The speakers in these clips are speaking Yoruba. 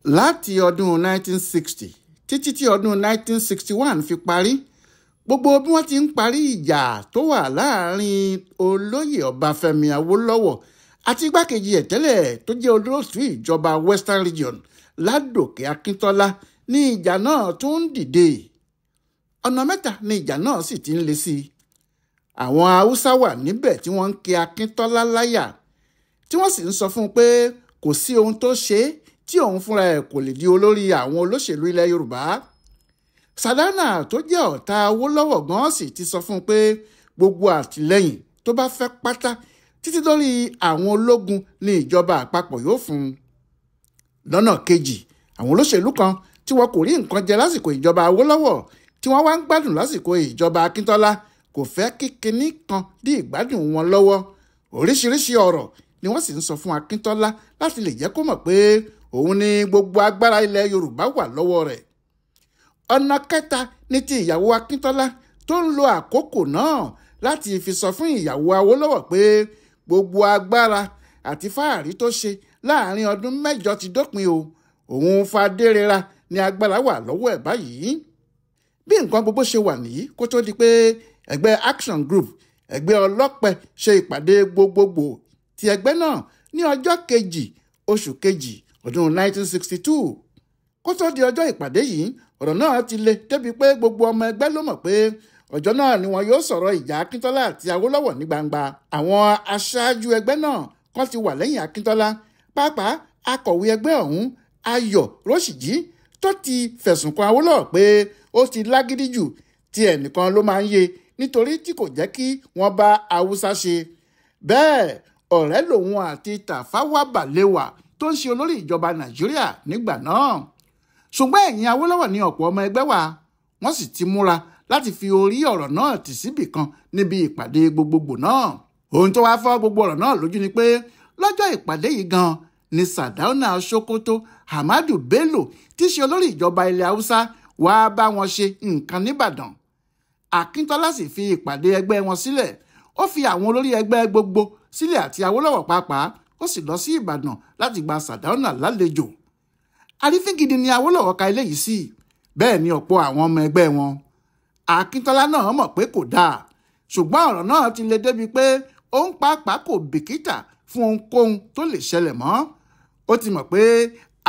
Láti ọdún 1960 títí tí ọdún 1961 fi parí, gbogbo bí wọ́n ti ń parí ìjà tó wà láàrin olóyè Ọbáfẹ́mi Awólọ́wọ̀ àti igbákejì ẹ̀ tẹ́lẹ̀ tó jẹ́ olóòtú ìjọba Western Region Ládòkè Akíntọ́lá ní ìjà náà tún ń dìde. Ọ̀nà mẹ́ta ni ìjà náà sì ti ń le sí i. Àwọn Haúsá wà níbẹ̀ tí wọ́n ń ke Akíntọ́lá láyà, tí wọ́n sì ń sọ fún un pé kò sí ohun tó ṣe é tí òun fúnra ẹ̀ kò lè di olórí àwọn olóṣèlú ilẹ̀ Yorùbá. Sàdánà tó jẹ́ ọ̀tá Awólọ́wọ̀ gan sì ti sọ fún un pé gbogbo àtìlẹ́yìn tó bá fẹ́ pátá títí lórí àwọn ológun ní ìjọba àpapọ̀ yóò fún un. Lọ́nà kejì, àwọn olóṣèlú kan tí wọn kò rí nǹkan jẹ lásìkò ìjọba Awólọ́wọ̀ tí wọ́n wá ń gbádùn lásìkò ìjọba Akíntọ́lá kò fẹ́ kí kinní kan dí ìgbádùn wọn lọ́wọ́. Oríṣiríṣi ọ̀rọ̀ ni wọ́n sì ń sọ fún Akíntọ́lá láti lè jẹ́ kó mọ̀ pé òun ni gbogbo agbára ilẹ̀ Yorùbá wà lọ́wọ́ rẹ̀. Ọ̀nà kẹta ní ti ìyàwó Akíntọ́lá tó ń lo àkókò náà láti fi sọ fún ìyàwó Awólọ́wọ̀ pé gbogbo agbára àti fáàrí tó ṣe láàrin ọdún mẹ́jọ ti dópin o, òun Fadérera ni agbára wà lọ́wọ́ ẹ̀ báyìí. Bí nǹkan gbogbo ṣe wà nìyí kó tó di pé ẹgbẹ́ Action Group, ẹgbẹ́ ọlọ́pẹ, ṣe ìpàdé gbogbogbò ti ẹgbẹ́ náà ní ọjọ́ kejì oṣù kejì ọdún 1962. Kó tó di ọjọ́ ìpàdé yìí, ọ̀rọ̀ náà ti le débi pé gbogbo ọmọ ẹgbẹ́ ló mọ̀ pé ọjọ́ náà ni wọn yóò sọ̀rọ̀ ìjà Akíntọ́lá àti Awólọ́wọ̀ ní gbangba. Àwọn aṣáájú ẹgbẹ́ náà kan ti wà lẹ́yìn Akíntọ́lá, pàápàá akọ̀wé ẹgbẹ́ ọ̀hún Ayọ̀ Róṣìjí tó ti fẹ̀sùn kan Awólọ́wọ̀ pé ó ti lágídí jù, tí ẹnìkan ló máa ń yé nítorí tí kò jẹ́ kí wọ́n bá Haúsá ṣe. Bẹ́ẹ̀ ọ̀rẹ́ lòun àti Tafawa Balewa tó ń ṣe olórí ìjọba Nàìjíríà nígbà náà. Ṣùgbọ́n ẹ̀yìn Awólọ́wọ̀ ní ọ̀pọ̀ ọmọ ẹgbẹ́ wa, wọ́n sì ti múra láti fi orí ọ̀rọ̀ náà tì síbì kan níbi ìpàdé gbogbogbò náà. Ohun tó wá fọ́ gbogbo ọ̀rọ̀ náà lójú ni pé lọ́jọ́ ìpàdé yìí gan ni Sàdáúnà Sokoto Ahmadu Bello tí ṣe olórí ìjọba ilẹ̀ Haúsá wá bá wọn ṣe nǹkan nìbàdàn. Akíntọ́lá sì fi ìpàdé ẹgbẹ́ wọn sílẹ̀, ó fi àwọn olórí ẹgbẹ́ gbogbo sílẹ̀ àti Awólọ́wọ̀ pàápàá, ó sì lọ sí Ìbàdàn láti gba Sàdáúnà lálejò. Àrífín gidi ni Awólọ́wọ̀ ka eléyìí sí, bẹ́ẹ̀ ni ọ̀pọ̀ àwọn ọmọ ẹgbẹ́ wọn. Akíntọ́lá náà mọ̀ pé kò dáa, ṣùgbọ́n ọ̀rọ̀ náà ti le débi pé òun pàápàá kò bìkítà fún ohunkóhun tó lè ṣẹlẹ̀ mọ́. Ó ti mọ̀ pé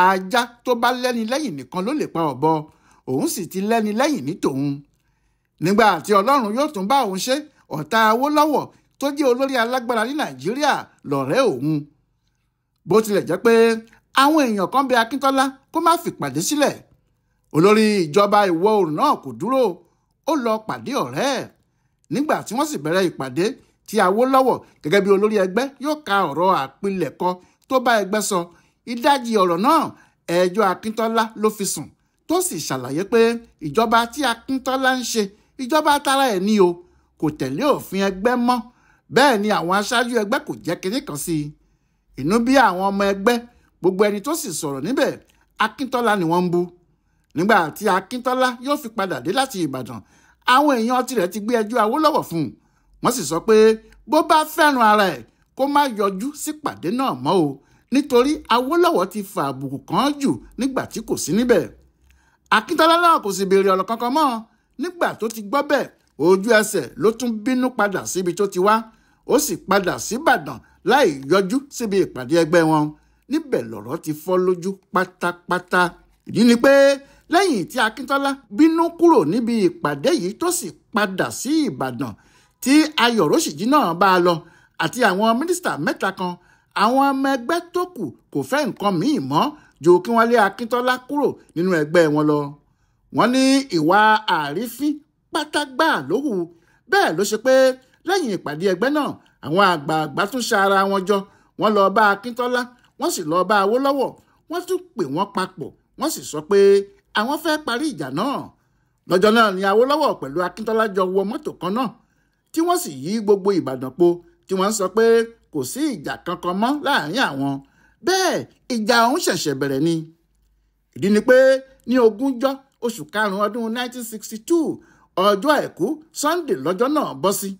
ajá tó bá lẹ́ni lẹ́yìn nìkan ló lè pa ọ̀bọ, òun sì ti lẹ́ni lẹ́yìn ní tòun. Nígbà tí Ọlọ́run yóò tún bá òun ṣe, ọ̀tá Awólọ́wọ̀ tó jẹ́ olórí alágbára ní Nàìjíríà lọ̀rẹ́ òun. Bó tilẹ̀ jẹ́ pé àwọn èèyàn kan bẹ̀ Akíntọ́lá kó má fìpàdé sílẹ̀, olórí ìjọba ìwọ̀ oòrùn náà kò dúró, ó lọ pàdé ọ̀rẹ́ ẹ̀. Nígbà tí wọ́n sì bẹ̀rẹ̀ ìpàdé tí Awólọ́wọ̀ gẹ́gẹ́ bí olórí ẹgbẹ́ yóò ka ọ̀rọ̀ àpilẹ̀kọ tó bá ẹgbẹ́ sọ, ìdajì ọ̀rọ̀ náà ẹjọ́ Akíntọ́lá ló fi sùn, tó sì ṣàlàyé pé ìjọba tí Akíntọ́lá ń ṣe ìjọba tara ẹ̀ ní o, kò tẹ̀lé òfin ẹgbẹ́ mọ́. Bẹ́ẹ̀ ni àwọn aṣáájú ẹgbẹ́ kò jẹ́ kinní kan sí i. Inú bí àwọn ọmọ ẹgbẹ́, gbogbo ẹni tó sì sọ̀rọ̀ níbẹ̀, Akíntọ́lá ni wọ́n ń bú. Nígbà tí Akíntọ́lá yóò fi padà dé láti Ìbàdàn, àwọn èèyàn tirẹ̀ ti gbé ẹjọ́ Awólọ́wọ̀ fún un. Wọ́n sì sọ pé bó bá fẹ́ràn ara ẹ̀ kó má yọjú sípàdé náà mọ́ o, nítorí Awólọ́wọ̀ ti fa àbùkù kan jù nígbà tí kò sí níbẹ̀. Akíntọ́lá náà kò sì béèrè ọ̀rọ̀ kankan mọ́. Nígbà tó ti gbọ́ bẹ́ẹ̀, ojú ẹsẹ̀ ló tún bínú padà síbi tó ti wá, ó sì padà síbàdàn láì yọjú síbi ìpàdé ẹgbẹ́ wọn. Níbẹ̀ lọ̀rọ̀ ti fọ́ lójú pátápátá. Ìdí ni pé lẹ́yìn tí Akíntọ́lá bínú kúrò níbi ìpàdé yìí tó sì padà sí Ìbàdàn tí Ayọ̀ Róṣìjí náà bá a lọ àti àwọn mínísítà mẹ́ta kan, àwọn ọmọ ẹgbẹ́ tó kù kò fẹ́ nǹkan míì mọ́ ju kí wọ́n lé Akíntọ́lá kúrò nínú ẹgbẹ́ wọn lọ. Wọ́n ní ìwà àrífín pátágbà ló hù. Bẹ́ẹ̀ ló ṣe pé lẹ́yìn ìpàdé ẹgbẹ́ náà, àwọn àgbààgbà tún ṣa ara wọn jọ, wọ́n lọ bá Akíntọ́lá, wọ́n sì lọ bá Awólọ́wọ̀, wọ́n tún pè wọ́n papọ̀, wọ́n sì sọ pé àwọn fẹ́ parí ìjà náà. Lọ́jọ́ náà ni Awólọ́wọ̀ pẹ̀lú Akíntọ́lá jọ wọ mọ́tò kan náà, tí wọ́n sì yí gbogbo Ìbàdàn po, tí wọ́n ń sọ pé kò sí ìjà kankan mọ́ láàrin àwọn. Bẹ́ẹ̀ ìjà ọ̀hún ṣẹ̀ṣẹ̀ bẹ̀rẹ̀ ni. Ìdí ni pé ní ogúnjọ́ oṣù karùn-ún ọdún 1962, ọjọ́ àìkú Sunday lọ́jọ́ náà bọ́ sí.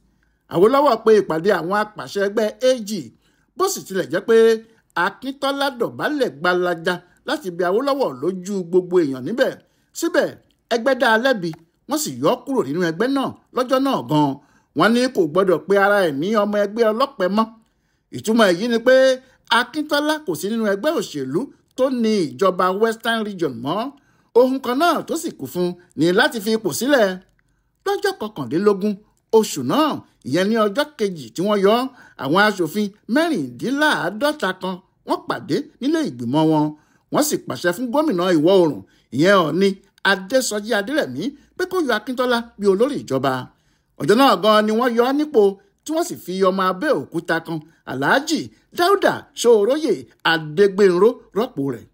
Awólọ́wọ̀ pe ìpàdé àwọn apàṣẹ ẹgbẹ́ AG, bó sì tilẹ̀ jẹ́ pé Akíntọ́lá dọ̀bálẹ̀ gbalaja láti bí Awólọ́wọ̀ lójú gbogbo èèyàn níbẹ̀. Síbẹ̀ ẹgbẹ́ dá a lẹ́bi, wọ́n sì yọ ọ́ kúrò nínú ẹgbẹ́ náà lọ́jọ́ náà gan-an. Wọ́n ní kò gbọ́dọ̀ pe ara ẹ̀ ní ọmọ ẹgbẹ́ ọlọ́pẹ mọ́. Ìtumọ̀ èyí ni pé Akíntọ́lá kò sí nínú ẹgbẹ́ òṣèlú tó ní ìjọba Western Region mọ́. Ohun kan náà tó sì kù fún ni láti fi ipò sílẹ̀. Lọ́jọ́ 21 oṣù náà, ìyẹn ní ọjọ́ kejì tí wọ́n yọ, àwọn aṣòfin 46 kan wọ́n pàdé nílé ìgbìmọ̀ wọn. Wọ́n sì pàṣẹ fún gómìnà Ìwọ̀ Oòrùn, ìyẹn Ọ̀ọ̀ni Adésọjí Adérẹ̀mí, pé kó yọ Akíntọ́lá bí olórí ìjọba. Ọjọ́ náà gan ni wọ́n yọ ọ́ nípò, tí wọ́n sì fi ọmọ Abẹ́òkúta kan, Alhaji Dáúdà Ṣòróyè Adégbénró, rọ́pò rẹ̀.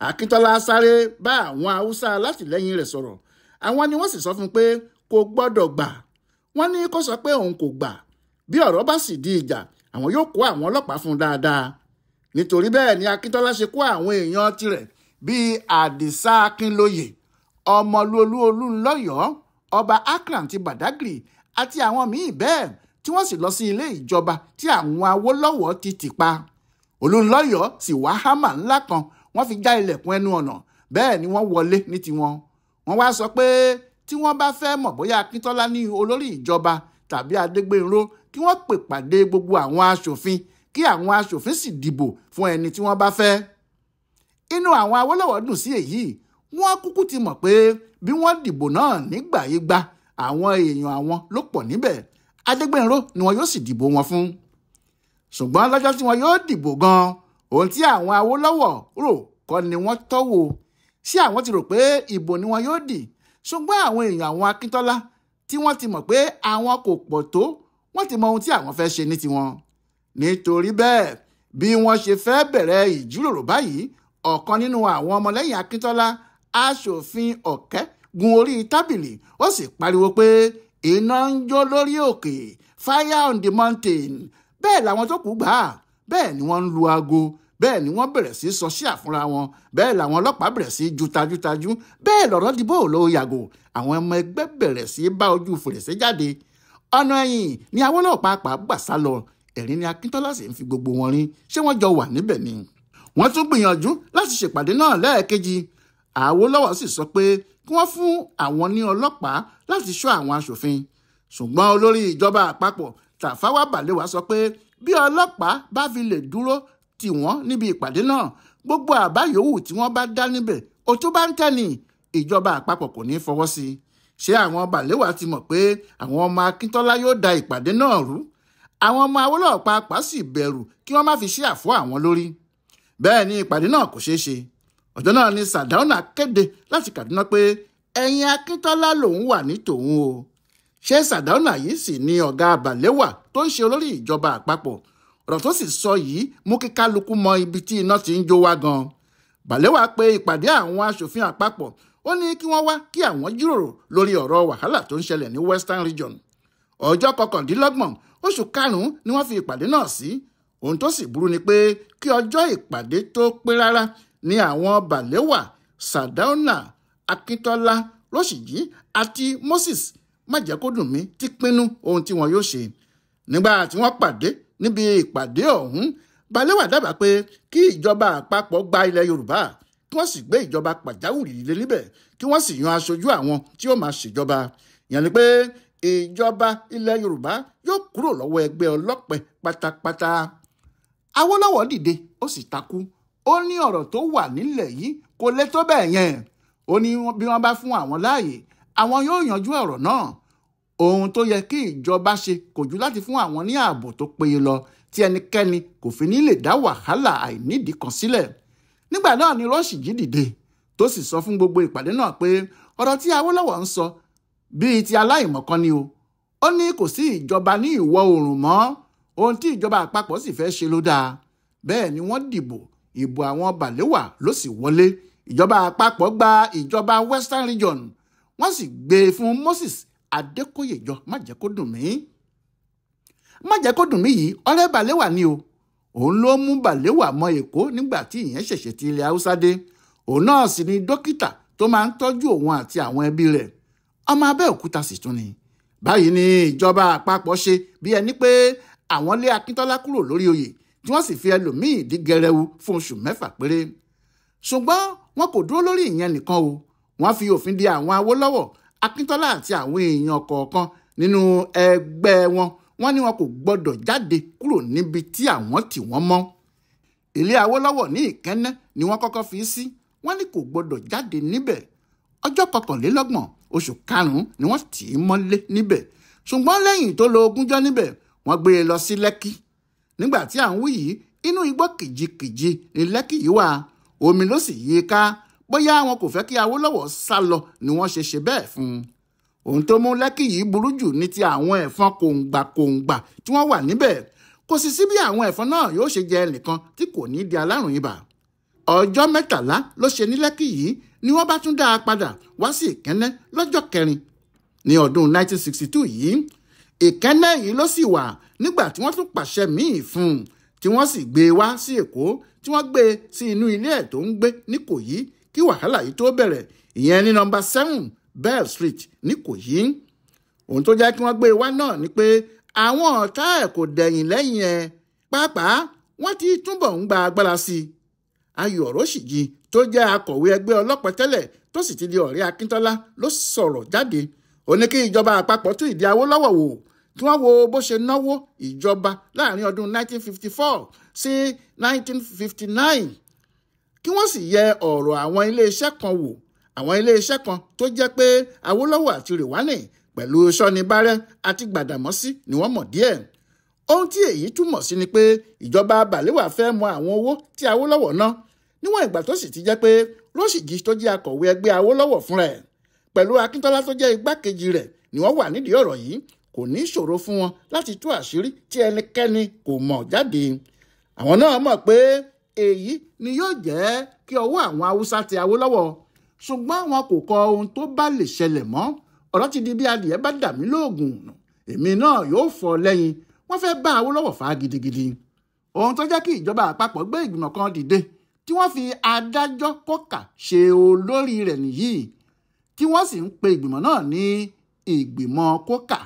Akíntọ́lá sáré bá àwọn Haúsá alátìlẹ́yìn rẹ̀ sọ̀rọ̀. Àwọn ni wọ́n sì sọ fún un pé kò gbọ́dọ̀ gbà. Wọ́n ní kó sọ pé òun kò gbà. Bí ọ̀rọ̀ bá sì di ìjà, àwọn yóò kó àwọn ọlọ́pàá fún un dáadáa. Nítorí bẹ́ẹ̀ ni Akíntọ́lá ṣe kó àwọn èèyàn tirẹ̀ bíi Àdìsá Akínlóye, Ọmọlúolú Olúnlọ́yọ̀ọ́, Ọba Akran ti Badagry àti àwọn míì bẹ́ẹ̀, tí wọ́n sì lọ sí ilé ìjọba tí àwọn Awólọ́wọ̀ ti tì pa. Olúnlọ́yọ̀ọ́ sì wá hámà ńlá kan, wọ́n fi já ilẹ̀kùn ẹnu ọ̀nà, bẹ́ẹ̀ ni wọ́n wọlé ní tiwọn. Wọ́n wá sọ pé tí wọ́n bá fẹ́ mọ̀ bóyá Akíntọ́lá ní olórí ìjọba tàbí Adégbénró, kí wọ́n pè pàdé gbogbo àwọn aṣòfin, kí àwọn aṣòfin sì dìbò fún ẹni tí wọ́n bá fẹ́. Inú àwọn Awólọ́wọ̀ dùn sí èyí. Wọ́n kúkú ti mọ̀ pé bí wọ́n dìbò náà nígbà yí gba, àwọn èèyàn àwọn ló pọ̀ níbẹ̀. Adégbénró ni wọn yóò sì dìbò wọn fún. Ṣùgbọ́n lọ́jọ́ tí wọn yóò dìbò gan-an, ohun tí àwọn Awólọ́wọ̀ rò kọ́ ni wọ́n tọ́wò. Ṣé àwọn ti rò pé ìbò ni wọn yóò dì? Ṣùgbọ́n àwọn èèyàn àwọn Akíntọ́lá tí wọ́n ti mọ̀ pé àwọn kò pọ̀ tó, wọ́n ti mọ ohun tí àwọn fẹ́ ṣe ní tiwọn. Nítorí bẹ́ẹ̀, bí wọ́n ṣe fẹ́ bẹ̀rẹ̀ ìjíròrò báyìí, ọ̀kan nínú àwọn ọmọlẹ́yìn Akíntọ́lá, aṣòfin Ọ̀kẹ́, gun orí tábìlì, ó sì pariwo pé iná ń jó lórí òkè, fire on the mountain. Bẹ́ẹ̀ làwọn tó kù gbà á, bẹ́ẹ̀ ni wọ́n ń lu aago, bẹ́ẹ̀ ni wọ́n bẹ̀rẹ̀ sí sọ sí àfúnra wọn, bẹ́ẹ̀ làwọn ọlọ́pàá bẹ̀rẹ̀ sí ju tajútajú, bẹ́ẹ̀ lọ̀rọ̀ dìbò ló yàgò. Àwọn ọmọ ẹgbẹ́ bẹ̀rẹ̀ sí bá ojú fèrèsé jáde. Ọ̀nà ẹ̀yìn ni Awólọ́wọ̀ pàápàá gbà sá lọ. Ẹ̀rín ni Akíntọ́lá sì ń fi gbogbo wọn rín. Ṣé wọ́n jọ wà níbẹ̀ ni? Wọ́n tún gbìyànjú láti ṣèpàdé náà lẹ́ẹ̀kejì. Awólọ́wọ̀ sì sọ pé kí wọ́n fún àwọn ní ọlọ́pàá láti ṣọ́ àwọn aṣòfin. Ṣùgbọ́n olórí ìjọba àpapọ̀ Tafawa Balewa sọ pé bí ọlọ́pàá bá fi lè dúró tì wọ́n níbi ìpàdé náà, gbogbo àbá yòówù tí wọ́n bá dá níbẹ̀, òtún bá ń tẹ́ni, ìjọba àpapọ̀ kò ní fọwọ́ sí i. Ṣé àwọn Balewa ti mọ̀ pé àwọn ọmọ Akíntọ́lá yóò da ìpàdé náà rú? Àwọn ọmọ Awólọ́wọ̀ pàápàá sì bẹ̀rù kí wọ́n má fi ṣe àfọ́ àwọn lórí. Bẹ́ẹ̀ ni ìpàdé náà kò ṣeé ṣe. Ọjọ́ náà ni Sàdáúnà kéde láti Kàdúná pé ẹ̀yìn Akíntọ́lá lòun wà ní tòun o. Ṣé Sàdáúnà yìí sì ni ọ̀gá Balewa tó ń ṣe olórí ìjọba àpapọ̀? Ọ̀rọ̀ tó sì sọ yìí mú kí kálukú mọ ibi tí iná ti ń jó wá gan. Balewa pe ìpàdé àwọn aṣòfin àpapọ̀, ó ní kí wọ́n wá kí àwọn jíròrò lórí ọ̀rọ̀ wàhálà tó ń ṣẹlẹ̀ ní Western Region. Ọjọ́ 29 oṣù karùn-ún ni wọ́n fi ìpàdé náà sí. Ohun tó sì burú ni pé kí ọjọ́ ìpàdé tó pé rárá ni àwọn Balewa, Sàdáúnà, Akíntọ́lá, Rọ́ṣìjí àti Moses Májẹ̀kódùnmí ti pinnu ohun tí wọn yóò ṣe. Nígbà tí wọ́n pàdé níbi ìpàdé ọ̀hún, Balewa dábàá pé kí ìjọba àpapọ̀ gba ilẹ̀ Yorùbá, kí wọ́n sì gbé ìjọba pàjáwìrì lé níbẹ̀, kí wọ́n sì yan aṣojú àwọn tí ó máa ṣèjọba. Ìyẹn ni pé ìjọba ilẹ̀ Yorùbá yóò kúrò lọ́wọ́ ẹgbẹ́ ọlọ́pẹ pátápátá. Awólọ́wọ̀ dìde, ó sì takú. Ó ní ọ̀rọ̀ tó wà nílẹ̀ yìí kò lè tó bẹ́ẹ̀ yẹn. Ó ní bí wọ́n bá fún àwọn láàyè, àwọn yóò yanjú ọ̀rọ̀ náà. Ohun tó yẹ kí ìjọba ṣe kò ju láti fún àwọn ní ààbò tó péye lọ, tí ẹnikẹ́ni kò fi ní lè dá wàhálà àìnídìí kan sílẹ̀. Nígbà náà ni Rọ́ṣìjí dìde, tó sì sọ fún gbogbo ìpàdé náà pé ọ̀rọ̀ tí Awólọ́wọ̀ ń sọ bíi ti aláìmọ̀kan ni o. Ó ní kò sí ìjọba ní ìwọ̀ oòrùn mọ́, ohun tí ìjọba àpapọ̀ sì fẹ́ ṣe ló dáa. Bẹ́ẹ̀ ni wọ́n dìbò, ìbò àwọn Balewa ló sì wọlé. Ìjọba àpapọ̀ gba ìjọba Western Region, wọ́n sì gbé e fún Moses Adékóyèjọ Májẹ̀kódùnmí. Májẹ̀kódùnmí yìí ọ̀rẹ́ Balewa ni o. Òun ló mú Balewa mọ Èkó nígbà tí ìyẹn ṣẹ̀ṣẹ̀ ti ilẹ̀ Haúsá dé. Òun náà sì ni dókítà tó máa ń tọ́jú òun àti àwọn ẹbí rẹ̀. Ọmọ Abẹ́òkúta sì tún ni. Báyìí ni ìjọba àpapọ̀ ṣe bí ẹni pé àwọn lé Akíntọ́lá kúrò lórí oyè, tí wọ́n sì fi ẹlòmíì dí gẹrẹwu fún oṣù 6 péré. Ṣùgbọ́n wọn kò dúró lórí ìyẹn nìkan o. Wọ́n fi òfin de àwọn Awólọ́wọ̀, Akíntọ́lá àti àwọn èèyàn kọ̀ọ̀kan nínú ẹgbẹ́ wọn. Wọ́n ní wọn kò gbọ́dọ̀ jáde kúrò níbi tí àwọn tì wọ́n mọ́. Ilé Awólọ́wọ̀ ní Ìkẹ́nnẹ́ ni wọ́n kọ́kọ́ fi sí. Wọ́n ní kò gbọ́dọ̀ jáde níbẹ̀. Ọjọ́ 21 oṣù karùn-ún ni wọ́n tì í mọ́lé níbẹ̀. Ṣùgbọ́n lẹ́yìn tó lo ogúnjọ́ níbẹ̀, wọ́n gbé e lọ sí Lẹ́kí. Nígbà tí à ń wí yìí, inú igbó kìjikìji ní Lẹ́kí yìí wà. Omi ló sì yí i ká. Bóyá wọn kò fẹ́ kí Awólọ́wọ̀ sá lọ ni wọ́n ṣe ṣe bẹ́ẹ̀ fún un. Ohun tó mú Lẹ́kí yìí burú jù ní ti àwọn ẹ̀fọn kòǹgbàkòǹgbà tí wọ́n wà níbẹ̀. Kò sì sí bí àwọn ẹ̀fọn náà yóò ṣe jẹ ẹnìkan tí kò ní di alárùn ibà. Ọjọ́ 13 ló ṣe ní Lẹ́kí yìí ni wọ́n bá tún dá a padà wá sí Ìkẹ́nnẹ́ lọ́jọ́ kẹrin ní ọdún 1962 yìí. Ìkẹ́nnẹ́ yìí ló sì wà nígbà tí wọ́n tún pàṣẹ míì fún un, tí wọ́n sì gbé e wá sí Èkó, tí wọ́n gbé e sí inú ilé ẹ̀ tó ń gbé n'Íkòyí kí wàhálà yìí tó bẹ̀rẹ̀, ìyẹn ní nọ́mbà 7 Bell Street n'Íkòyí. Ohun tó jẹ́ kí wọ́n gbé e wá náà ni pé àwọn ọ̀tá ẹ̀ kò dẹ̀yìn lẹ́yìn ẹ̀, pàápàá wọ́n ti túbọ̀ ń gba agbára sí i. Ayọ̀ Róṣìjì tó jẹ́ akọ̀wé ẹgbẹ́ ọlọ́pàá tẹ́lẹ̀ tó sì ti di ọ̀rẹ́ Akíntọ́lá ló sọ̀rọ̀ jáde. Ó ní kí ìjọba àpapọ̀ tún ìdí Awólọ́wọ̀ wò, kí wọ́n wo bó ṣe náwó ìjọba láàrin ọdún 1954 sí 1959, kí wọ́n sì yẹ ọ̀rọ̀ àwọn iléeṣẹ́ kan wò. Àwọn iléeṣẹ́ kan tó jẹ́ pé Awólọ́wọ̀ àti Rìwánì pẹ̀lú Ṣọ́nibárẹ́ àti Gbàdàmọ́sí ni wọ́n mọ̀ díẹ̀. Ohun tí èyí túmọ̀ sí ni pé ìjọba Bàléwà fẹ́ mọ àwọn owó tí Awólọ́wọ̀ ná, níwọ̀n ìgbà tó sì ti jẹ́ pé Róṣìjì tó jẹ́ akọ̀wé ẹgbẹ́ Awólọ́wọ̀ fúnra ẹ̀ pẹ̀lú Akíntọ́lá tó jẹ́ igbákejì rẹ̀ ni wọ́n wà nídìí ọ̀rọ̀ yìí. Kò ní ṣòro fún wọn láti tú àṣírí tí ẹnikẹ́ni kò mọ̀ jáde. Àwọn náà mọ̀ pé èyí ni yóò jẹ́ kí ọwọ́ àwọn Haúsá tẹ Awólọ́wọ̀, ṣùgbọ́n wọn kò kọ ohun tó bá lè ṣẹlẹ̀ mọ́. Ọ̀rọ̀ ti di bí adìẹ bá dà mí lóògùn, èmi náà yóò fọ́ lẹ́yìn. Wọ́n fẹ́ bá Awólọ́wọ̀ fà á gidigidi. Ohun tó jẹ́ kí ìjọba àpapọ̀ gbé ìgbìmọ̀ kan dìde tí wọ́n fi adájọ́ Kọ́kà ṣe olórí rẹ̀ nìyí, tí wọ́n sì ń pe ìgbìmọ̀ náà ní ìgbìmọ̀ Kọ́kà.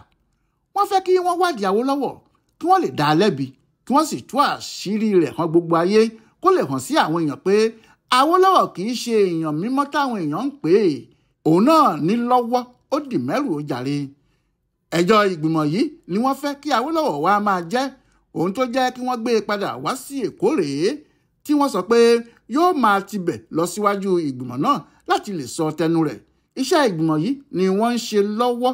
Wọ́n fẹ́ kí wọ́n wádìí Awólọ́wọ̀ kí wọ́n lè dá a lẹ́bi, kí wọ́n sì tú àṣírí rẹ̀ hàn gbogbo ayé, kó lè hàn sí àwọn èèyàn pé Awólọ́wọ̀ kì í ṣe èèyàn mímọ́ táwọn èèyàn ń pè é. Òun náà ní lọ́wọ́ ó dì mẹ́rù ó jàre. Ẹjọ́ ìgbìmọ̀ yìí ni wọ́n fẹ́ kí Awólọ́wọ̀ wá máa jẹ́. Ohun tó jẹ́ kí wọ́n gbé e padà wá sí Èkó rèé, tí wọ́n sọ pé yóò máa tibẹ̀ lọ síwájú ìgbìmọ̀ náà láti lè sọ tẹnu rẹ̀. Iṣẹ́ ìgbìmọ̀ yìí ni wọ́n ń ṣe lọ́wọ́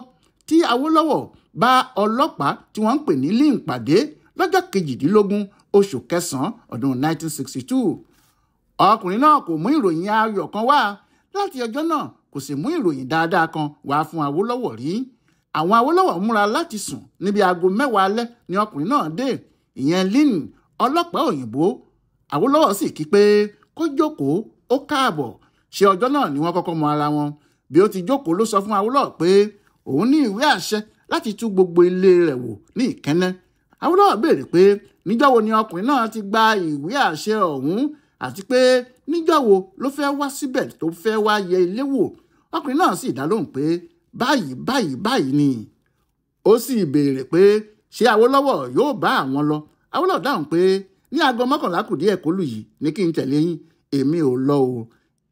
tí Awólọ́wọ̀ bá ọlọ́pàá tí wọ́n ń pè ní Lin pàdé lọ́jọ́ 18 oṣù kẹsàn-án ọdún 1962. Ọkùnrin náà kò mú ìròyìn ayọ̀ kan wá láti ọjọ́ náà, kò sì mú ìròyìn dáadáa kan wá fún Awólọ́wọ̀ rí. Àwọn Awólọ́wọ̀ múra láti sùn níbi aago 10 alẹ́ ni ọkùnrin náà dé, ìyẹn Lin, ọlọ́pàá òyìnbó. Awólọ́wọ̀ sì kí pé kó jókòó, ó káàbọ̀. Ṣe ọjọ́ náà ni wọ́n kọ́kọ́ mọ ara wọn. Bí ó ti jókòó ló sọ fún Awólọ́wọ̀ pé òun ní ìwé àṣẹ láti tú gbogbo ilé rẹ̀ wò ní Ìkẹ́nnẹ́. Awólọ́wọ̀ béèrè pé níjọ́ wo ni ọkùnrin náà ti gba ìwé àṣẹ ọ̀hún, àti pé níjọ́ wo ló fẹ́ wá síbẹ̀ tó fẹ́ wá yẹ ilé wò. Ọkùnrin náà sì dá lóhùn pé báyìí báyìí báyìí ni. Ó sì béèrè pé ṣé Awólọ́wọ̀ yóò bá àwọn lọ. Awólọ́wọ̀ dáhùn pé ní aago 11 kù díẹ̀ kólù yìí ní kí n tẹ̀lé yín, èmi ò lọ o.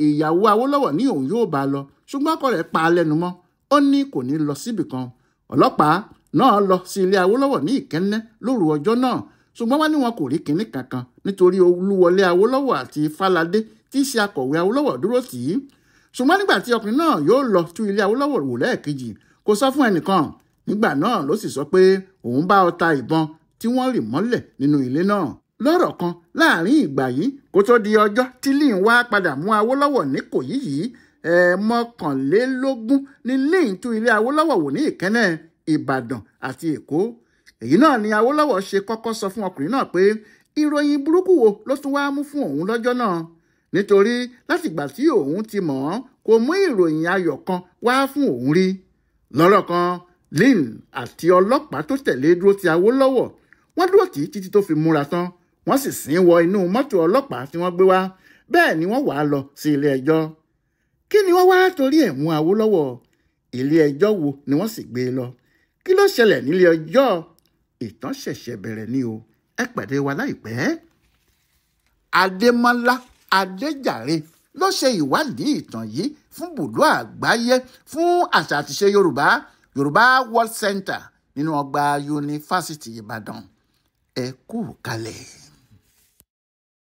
Ìyàwó Awólọ́wọ̀ ní òun yóò bá a lọ, ṣùgbọ́n ọkọ rẹ̀ pa á lẹ́nu mọ́. Ó ní kò ní lọ síbì kan. Ọlọ́pàá náà lọ sí ilé Awólọ́wọ̀ ní Ìkẹ́nnẹ́ lóru ọjọ́ náà, ṣùgbọ́n wọ́n ní wọn kò rí kinní kankan nítorí Olúwọlé Awólọ́wọ̀ àti Fáládé tí í ṣe akọ̀wé Awólọ́wọ̀ dúró tì í. Ṣùgbọ́n nígbà tí ọkùnrin náà yóò lọ tú ilé Awólọ́wọ̀ wò lẹ́ẹ̀kejì, kò sọ fún ẹnìkan. Nígbà náà ló sì sọ pé òun bá ọta ìbọn tí wọ́n rì mọ́lẹ̀ nínú ilé náà. Lọ́rọ̀ kan láàrin ìgbà yìí kó tó di ọjọ́ tí Lin wá padà mú Awólọ́wọ̀ ní Ìkòyí yìí, 21 ni Lin tú ilé Awólọ́wọ̀ wò ní Ìkẹ́nnẹ́, Ìbàdàn àti Èkó. Èyí náà ni Awólọ́wọ̀ ṣe kọ́kọ́ sọ fún ọkùnrin náà pé ìròyìn burúkú wo ló tún wá mú fún òun lọ́jọ́ náà, nítorí látìgbà tí òun ti mọ̀ ọ́n kò mú ìròyìn ayọ̀ kan wá fún òun rí. Lọ́rọ̀ kan, Lin àti ọlọ́pàá tó tẹ̀lé dúró ti Awólọ́wọ̀. Wọ́n dúró tì í títí tó fi múra tán, wọ́n sì sìn wọ inú mọ́tò ọlọ́pàá tí wọ́n gbé wá. Bẹ́ẹ̀ ni wọ́n wà á lọ sí ilé ẹjọ́. Kí ni wọ́n wá torí ẹ̀ mú Awólọ́wọ̀? Ilé ẹjọ́ wo ni wọ́n sì gbé e lọ? Kí ló ṣẹlẹ̀ nílé ẹjọ́? Ìtàn ṣẹ̀ṣẹ̀ bẹ̀rẹ̀ ni o. Ẹ pàdé wa láìpẹ́. Adémọ́lá Adéjàre ló ṣe ìwádìí ìtàn yìí fún bùdó àgbáyé fún àṣà àtiṣe Yorùbá, Yorùbá World Center, nínú ọgbà Yunifásitì Ìbàdàn. Ẹ kú kalẹ̀.